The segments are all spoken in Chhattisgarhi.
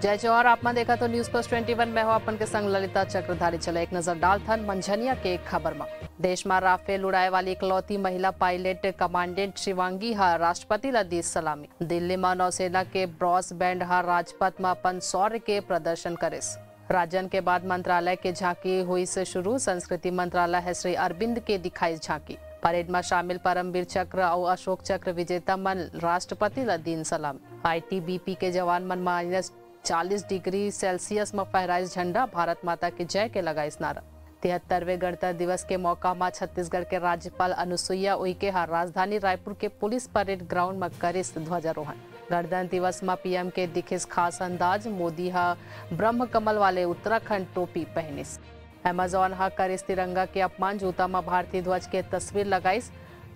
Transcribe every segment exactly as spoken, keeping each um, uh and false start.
जय जोहार, आप मन देखत हो News Plus Twenty One। मैं हूं अपन के संग ललिता चक्रधारी। चलो एक नजर डालथन मंझनिया के खबर म। देश म राफेल उड़ाए वाली इकलौती महिला पायलट कमांडेंट शिवांगी ह राष्ट्रपति ल दीस सलामी। दिल्ली म नौसेना के ब्रॉस बैंड ह राजपथ म अपन शौर्य के प्रदर्शन करिस। राजन के बाद मंत्रालय के झांकी हुई से शुरू, संस्कृति मंत्रालय ह श्री अरविंद के दिखाइस झांकी। परेड म शामिल परमवीर चक्र अउ अशोक चक्र विजेता मन राष्ट्रपति ल दीन सलामी। आईटीबीपी के जवान मन माइनस चालीस डिग्री सेल्सियस म फहराइस झंडा, भारत माता की जय के लगाइस नारा। तिहत्तरवें गणतंत्र दिवस के मौका म छत्तीसगढ़ के राज्यपाल अनुसुईया उइके ह राजधानी रायपुर के पुलिस परेड ग्राउंड म करिस ध्वजारोहण। गणतंत्र दिवस म पीएम के दिखिस खास अंदाज, मोदी ह ब्रह्म कमल वाले उत्तराखंड टोपी पहिनिस। Amazon ह करिस तिरंगा के अपमान, जूता म भारतीय ध्वज के तस्वीर लगाइस।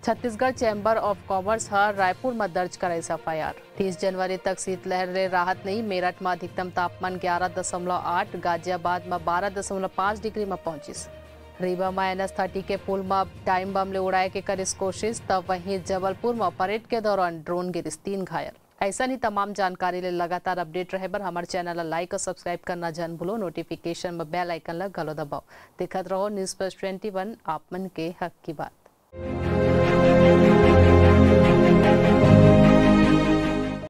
छत्तीसगढ़ चैम्बर ऑफ कॉमर्स ह रायपुर म दर्ज कराइस एफआईआर। तीस जनवरी तक शीतलहर ले राहत नहीं, मेरठ म अधिकतम तापमान ग्यारह दशमलव आठ, गाजियाबाद म बारह दशमलव पाँच डिग्री म पहुंचिस। रीवा म एनएस थर्टी के पुल म टाइम बम ले उड़ाए के करिस कोशिश, त वहीं जबलपुर म परेड के दौरान ड्रोन गिरिस, तीन घायल। ऐसा ही तमाम जानकारी ले लगातार अपडेट रहे बर हमर चैनल ला लाइक और सब्सक्राइब करना झन भूलो, नोटिफिकेशन म बेल आइकन ला घलो दबाओ। देखत रहो News Plus Twenty One, आप मन के हक की बात।